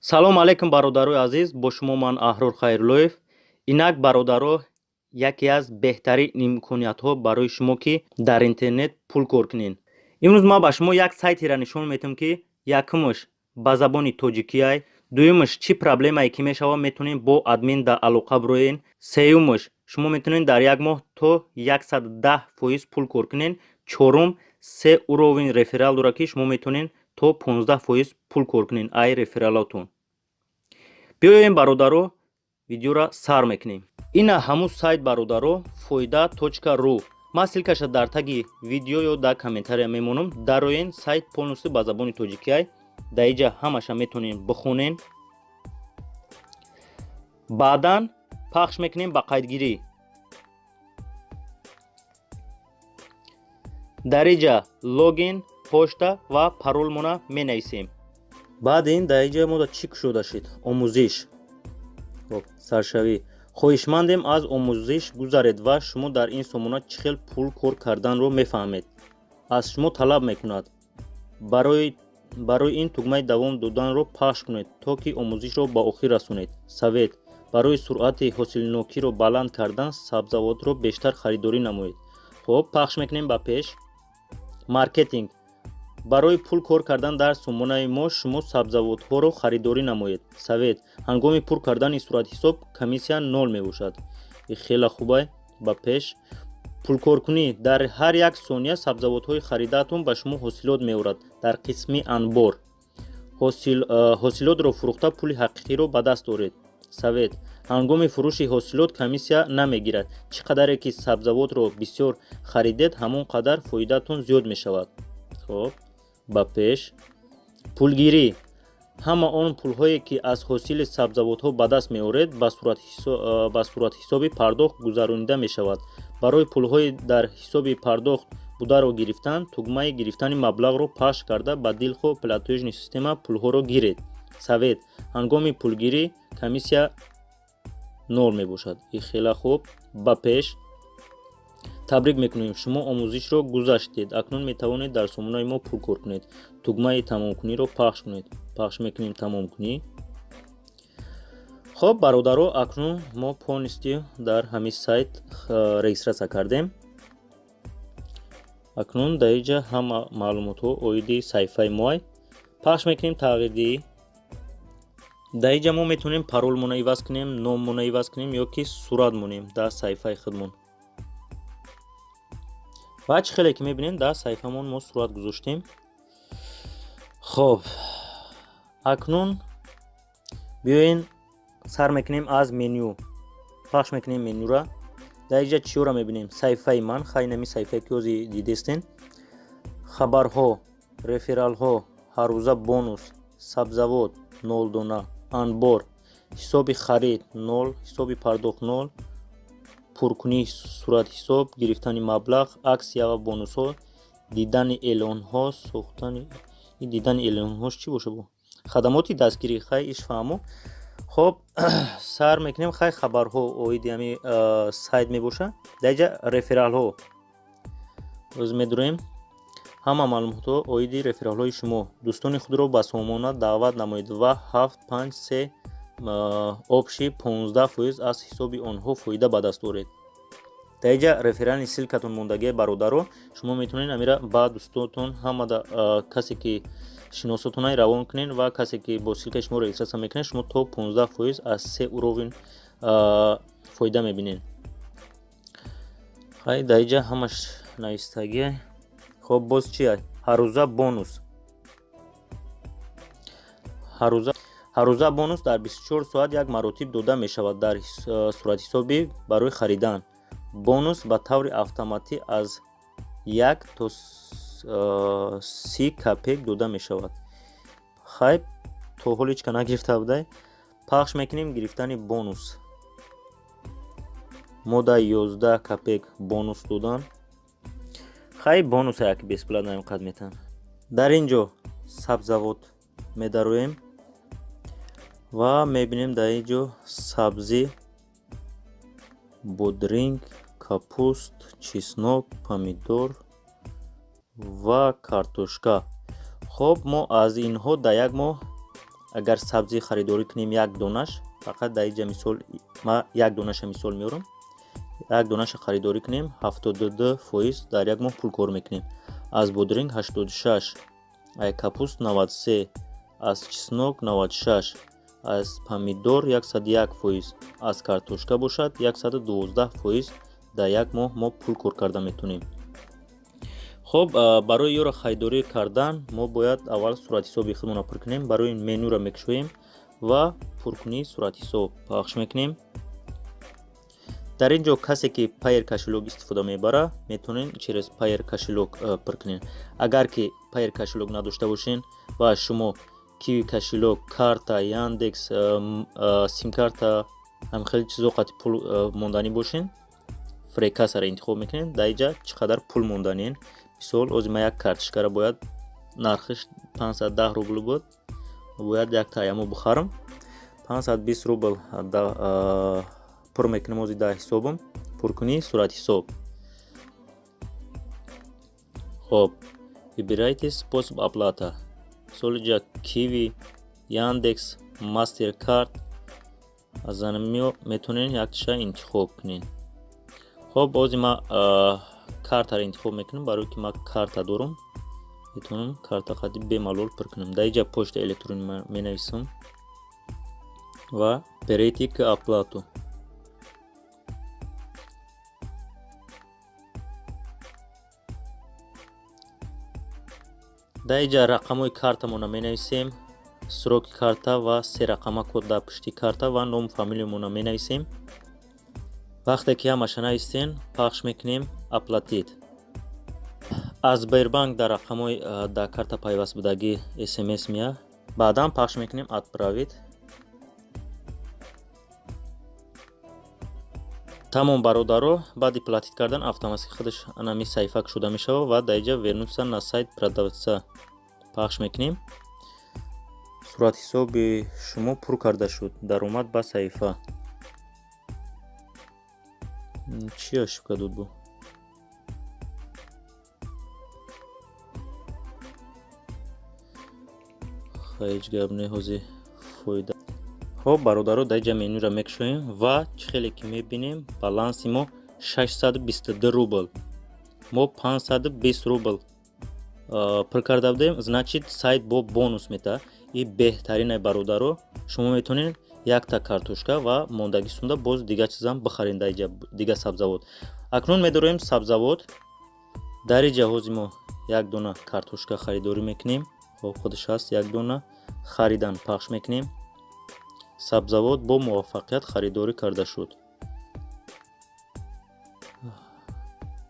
Салом алейкум, бародарои азиз, бо шумо ман, Аҳрор Хайруллоев. Инак, бародаро, яке аз беҳтарин имкониятҳо барои шумо, ки дар интернет пул кор кунед. Имрӯз ман ба шумо як сайтеро нишон медиҳам, ки якумаш ба забони тоҷикиай, дуюмаш, чӣ проблемае ки мешавад, метавонед бо админ дар алоқа бироед, сеюмаш, шумо метавонед дар як моҳ то 110% пул кор кунед, чорум, се уровень реферал дорад, ки шумо метавонед то 15% пул кор кунед ай рефералотон. Биёем, бародаро, видеоро сар мекунем. Ина ҳамун сайт, бародаро, фоида.ру. Ман ссылкаша дар таги видео ё дар комментария мемонам, дароен. Сайт полностью ба забони тоҷикиай. Дар иҷа ҳамаша метавонем бихонен. Баъдан пахш мекунем ба қайдгирӣ. Дар иҷа логин, почта ва паролмона менависем. Баъди ин дар иҷа мо чӣ кушода шид? Омӯзиш, саршавӣ. Хоҳишмандем, аз омӯзиш гузаред ва шумо дар ин сомона чӣ хел пул кор карданро мефаҳмед. Аз шумо талаб мекунад, барои ин тугмаи давом доданро пахш кунед, то ки омӯзишро ба охир расонед. Совет: барои суръати ҳосилнокиро баланд кардан сабзавотро бештар харидорӣ намоед. Хуб, пахш мекунем ба пеш. Маркетинг: барои пул кор кардан дар сомонаи мо шумо сабзавотҳоро харидорӣ намоед. Совет: ҳангоми пур кардани суратҳисоб комиссия нол мебошад. Хеле хубай. Ба пеш. Пулкоркунӣ: дар ҳар як сония сабзавотҳои харидаатон ба шумо ҳосилот меорад. Дар қисми анбор ҳосилотро фурӯхта, пули ҳақиқиро ба даст оред. Совет: ҳангоми фурӯши ҳосилот комиссия намегирад. Чӣ қадаре ки сабзавотро бисёр харидед, ҳамон қадар фоидаатон зиёд мешавад. Хоб, ба пеш. Пулгирӣ: ҳама он пулҳое, ки аз ҳосили сабзавотҳо ба даст меоред, ба суратҳисоби пардохт гузаронида мешавад. Барои пулҳои дар ҳисоби пардохт бударо гирифтан, тугмаи гирифтани маблағро пахш карда, ба дилхоҳ платёжный система пулҳоро гиред. Совет: ҳангоми пулгирӣ комиссия нол мебошад. И хеле хуб. Ба пеш. Табрик мекунем, шумо омӯзишро гузаштед. Акнун метавонед дар сомонаи мо пул кор кунед. Тугмаи тамомкуниро пахш кунед. Пахш мекунем тамомкунӣ. Хоб, бародаро, акнун мо полностью дар ҳамин сайт регистрация кардем. Акнун дар иҷа ҳама маълумотҳо оиди саҳифаи моай. Пахш мекунем тағйирдиҳӣ. Дар иҷа мо метавонем паролмона иваз кунем, номмона иваз кунем ё ки сурат монем дар саҳифаи худмон. Ва чӣ хеле ки мебинем, дар саҳифамон мо сурат гузоштем. Хоб, акнун биёен, сар мекунем аз меню. Пахш мекунем менюра. Дар иҷа чиёро мебинем? Саҳифаи ман, хай, нами саҳифае ки ҳозир дидестен, хабарҳо, рефералҳо, ҳаррӯза бонус, сабзавот нол дона, анбор, ҳисоби харид нол, ҳисоби пардохт нол, пуркунии суратҳисоб, гирифтани маблағ, аксия ва бонусҳо, дидани эълонҳо, сохтани. Дидани эълонҳош чӣ боша? Бо хадамоти дастгирӣ. Хай, иш фаҳмо. Хоб, сар мекунем. Хай, хабарҳо оиди ҳами сайт мебошад. Дар иҷа рефералҳо оз медурем. Ҳама маълумотҳо оиди рефералҳои шумо. Дӯстони худро ба сомона даъват намоед ва ҳафт, панҷ, се, общий 15% аз ҳисоби онҳо фоида ба даст оред. Дар иҷа реферальный ссылкатон мондагие, бародаро. Шумо метавонед амира ба дӯстотон, ҳамада касе ки шиносотонай равон кунед ва касе ки бо ссылкаи шумо регистрация мекунад, шумо то 15% аз се уровень фоида мебинед. Хай, дар иҷа ҳамаш навистагие. Хоб, боз чи? Ҳаррӯза бонус. Ҳаррӯза бонус дар 24 соат як маротиб дода мешавад дар суратҳисоби барои харидан. Бонус ба таври автоматӣ аз 1 то 30 копеек дода мешавад. Хай, то ҳол ҳеч ка нагирифта будай. Пахш мекунем гирифтани бонус. Мо дар 11 копеек бонус додан. Хай, бонуса як бесплатно инқадр метаҳанд. Дар ин ҷо сабзавот медароем ва мебинем, дар ин ҷо сабзӣ, бодринг, капуст, чеснок, помидор ва картошка. Хоб, мо аз инҳо дар як моҳ Агар сабзӣ харидорӣ кунем, як донаш фақат, дар инҷа мисол ма як донаша мисол меорам, як донаша харидорӣ кунем, 72% дар як моҳ пул кор мекунем. Аз бодринг 86, ай капуст 93, аз чеснок 96, аз помидор 101%, аз картошка бошад, 112% дар як моҳ мо пул кор карда метавонем. Хуб, барои ёро харидорӣ кардан мо бояд аввал суратҳисоби худмонро пур кунем. Барои менюро мекушоем ва пуркунии суратҳисоб пахш мекунем. Дар ин ҷо касе ки Payeer кошелёк истифода мебарад, метавонед через Payeer кошелёк пур кунед. Агар ки Payeer кошелёк надошта бошед ва шумо Киви кошелёк, карта, Яндекс, симкарта, ҳам хеле чизо қати пул монданӣ бошед, Фрейкассаро интихоб мекунед. Дар инҷа чӣ қадар пул монданед. Мисол, ҳозир ман як карточкаро бояд, нархиш 510 рубл буд, бояд як таямо бихарам. 520 рубл пур мекунем ҳозир дар ҳисобам. Пуркунии суратҳисоб. Хоб, выбирайте способ оплата. Мисол, инҷа Киви, Яндекс, Мастеркард, аз анамиё метавонед якташа интихоб кунед. Хоб, ҳозир ман картаро интихоб мекунам, барое ки ман карта дорам, метавонам карта қади бемалол пур кунам. Дар инҷа почта электронӣ менависам ва перейти к оплату. Дар инҷа рақамҳои картамонро менависем, сроки карта ва се рақама код дар пушти карта ва ному фамилиямонро менависем. Вақте ки ҳамаша навистем, пахш мекунем оплатить. Аз Сбербанк дар рақамҳои дар карта пайвастбудагӣ СМС меяд. Баъдан пахш мекунем отправить. Тамом, бародаро, баъди платить кардан автоматики худаш анами саҳифа кушода мешавад ва дар инҷа вернуться на сайт продавца пахш мекунем. Суратҳисоби шумо пур карда шуд. Даромад ба саҳифа. Чӣ ошибка дод бу? Ҳеҷ гап не, ҳозир фоида. Хоб, бародаро, дар инҷа менюро мекушоем ва чӣ хеле ки мебинем, баланси мо 622 рубл. Мо 520 рубл пур карда будем, значит, сайт бо бонус метаҳад. И беҳтаринай, бародаро, шумо метавонед якта картошка ва мондагӣ сумда боз дигар чизам бихаред дар инҷа, дигар сабзавот. Акнун медороем сабзавот. Дар инҷа ҳозир мо як дона картошка харидорӣ мекунем. Хоб, худаш ҳаст як дона. Харидан пахш мекунем. Сабзавот бо муваффақият харидорӣ карда шуд.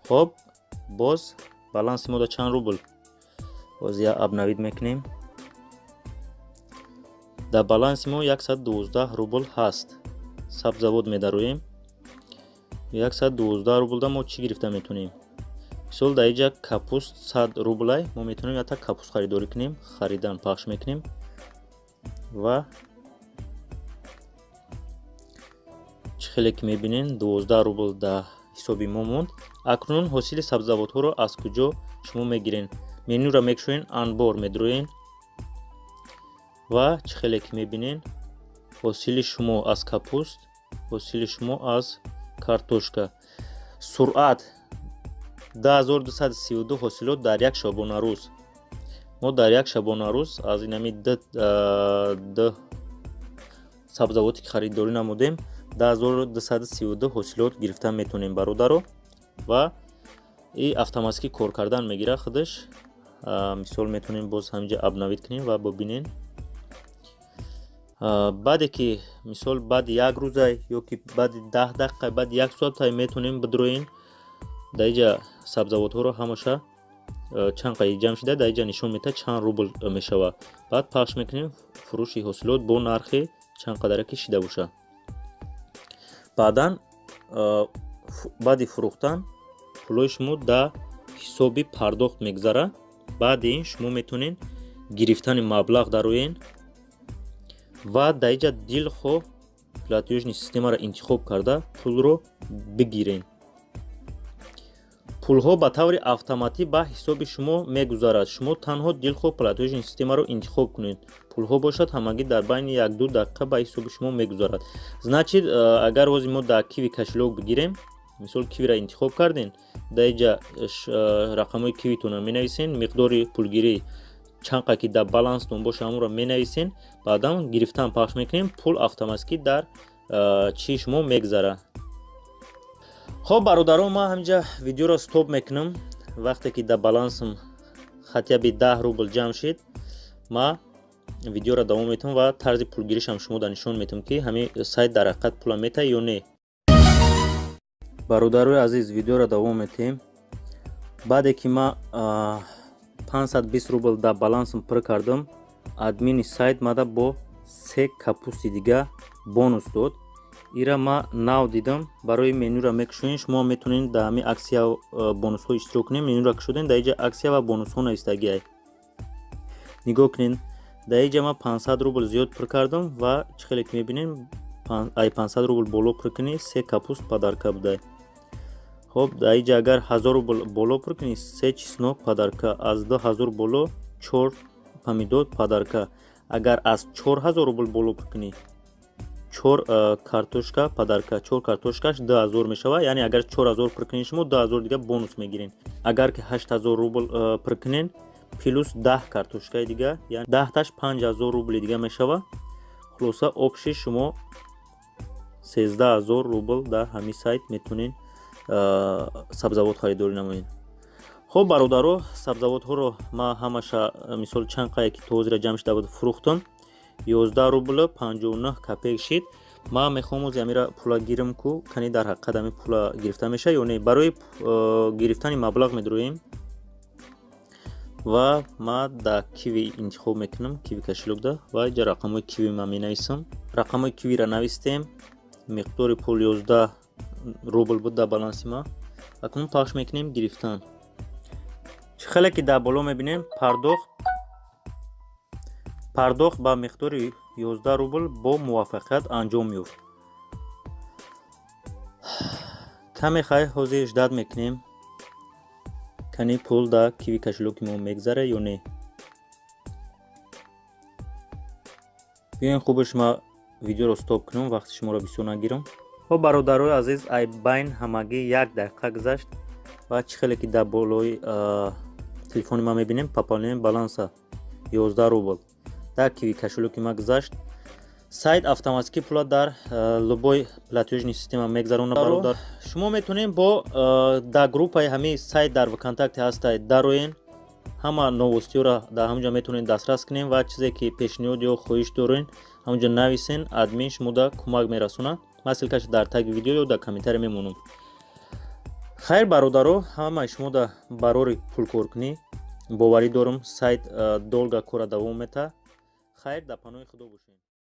Хоб, боз баланси мо да чанд рубл? Боз я обновить мекунем. Дар баланси мо 112 рубл ҳаст. Сабзавот медароем. 112 рублда мо чӣ гирифта метавонем? Мисол, дар инҷа капуст 100 рублай, мо метавонем якта капуст харидорӣ кунем. Харидан пахш мекунем ва чӣ хеле ки мебинем, 12 рубл дар ҳисоби мо монд. Акнун ҳосили сабзавотҳоро аз куҷо шумо мегиред? Менюро мекушоед, анбор медроед ва чӣ хеле ки мебинед, ҳосили шумо аз капуст, ҳосили шумо аз картошка. Суръат 2232 ҳосилот дар як шабонарӯз. Мо дар як шабонарӯз аз инами д сабзавоте ки харидорӣ намудем, 2232 ҳосилот гирифта метавонем, бародаро, ва и автоматики кор кардан мегирад худаш. Мисол, метавонем боз ҳаминҷа обновить кунем ва бибинем. Баъде ки, мисол, баъди як рӯзай ё ки баъди 10 дақиқа, баъди як соатай метавонем бидроем. Дар инҷа сабзавотҳоро ҳамаша чанд қади ҷамъ шуда, дар инҷа нишон медиҳад чанд рубл мешавад. Баъд пахш мекунем фурӯши ҳосилот бо нархи чанд қадаре ки шида бошад. Баъдан, баъди фурӯхтан, пулҳои шумо дар ҳисоби пардохт мегузарад. Баъди ин шумо метавонед гирифтани маблағ дароед ва дар инҷа дилхоҳ платёжный системаро интихоб карда пулро бигиред. Пулҳо ба таври автоматӣ ба ҳисоби шумо мегузарад. Шумо танҳо дилхоҳ платёжный системаро интихоб кунед. Пулҳо бошад, ҳамагӣ дар байни 1-2 дақиқа ба ҳисоби шумо мегузарад. Значит, агар ҳозир мо дар Киви кошелёк бигирем, мисол, Кивиро интихоб кардем, дар инҷа рақамҳои Кивитонро менависен, миқдори пулгирӣ чанд қа ки дар баланстон боша, ҳамонро менависен, баъдан гирифтан пахш мекунем, пул автоматикӣ дар чии шумо мегузарад. Хоб, бародарон, ман ҳаминҷа видеоро стоп мекунам. Вақте ки дар балансам хотя бы 10 рубл ҷамъ шид, ма видеоро давом метавам ва тарзи пулгиришам шумода нишон метавам, ки ҳамин сайт дар ҳақиқат пула метаҳад ё не. Бародарои азиз, видеоро давом метиҳем. Баъде ки ман 520 рубл дар балансам пур кардам, админи сайт мада бо се капусти дига бонус дод. Ира ма нав дидам. Барои менюро мекушоем, шумо метавонед дар ҳамин акция, бонусҳо иштирок кунед. Менюро кушодем, дар инҷа акция ва бонусҳо навистагиай. Нигоҳ кунед, дар инҷа ман 500 рубл зиёд пур кардам ва чӣ хеле ки мебинем, ай 500 рубл боло пур кунӣ, се капуст подарка будай. Хоб, дар инҷа агар 1000 рубл боло пур кунӣ, се чеснок подарка, аз 2000 боло чор помидор подарка, агар аз 4000 рубл боло пур кунӣ, чор картошка подарка. Чор картошкаш 2000 мешавад, яъне агар 4000 пур кунед, шумо 2000 дига бонус мегиред. Агар ки 8000 рубл пур кунед, плюс 10 картошкаи дига, яъне 10-таш 5000 рубли дига мешавад. Хулоса, общий шумо 13 000 рубл дар ҳамин сайт метавонед сабзавот харидорӣ намоед. Хоб, бародаро, сабзавотҳоро ман ҳамаша, мисол, чанд қае ки то ҳозира ҷамъ шуда буд, фурӯхтам. 11 рубл 59 копеек шид. Ман мехоҳам ози амира пула гирам ку, кани дар ҳақиқат ами пула гирифта мешавад ё не. Барои гирифтани маблағ медроем ва ма да Киви интихоб мекунам, Киви кошелёкда, ва инҷа рақамҳои Киви ман менависам. Рақамҳои Кивиро навистем, миқдори пул 11 рубл буд дар баланси ма. Акнун пахш мекунем гирифтан. Чӣ хеле ки дар боло мебинем, пардохт ба миқдори 11 рубл бо муваффақият анҷом ёфт. Каме хай ҳозир ждать мекунем, кани пул дар Киви кошелёки мо мегзара ё не. Биёен, хубаш ма видеоро стоп кунам, вақти шуморо бисёр нагирам. Хоб, бародарои азиз, ай байн ҳамагӣ як дақиқа гузашт ва чӣ хеле ки дар болои телефони ман мебинем, пополнение баланса 11 рубл дар Киви кошелёки ма гузашт. Сайт автоматикӣ пула дар любой платёжный система мегзаронад. Бародар, шумо метавонед бо дар группаи ҳамин сайт дар ВКонтакте ҳастай дароен, ҳама новостиҳоро дар ҳамонҷо метавонед дастрас кунем ва чизе ки пешниҳод ё хоҳиш дорен, ҳамонҷо нависен, админ шумода кӯмак мерасонад. Ман ссылкаша дар таги видео ё дар комментария мемонам. Хайр, бародаро, ҳамаи шумода барори пулкоркунӣ. Боварӣ дорам, сайт долго кора давом метаҳад. Хайр, дар паноҳи Худо бошед.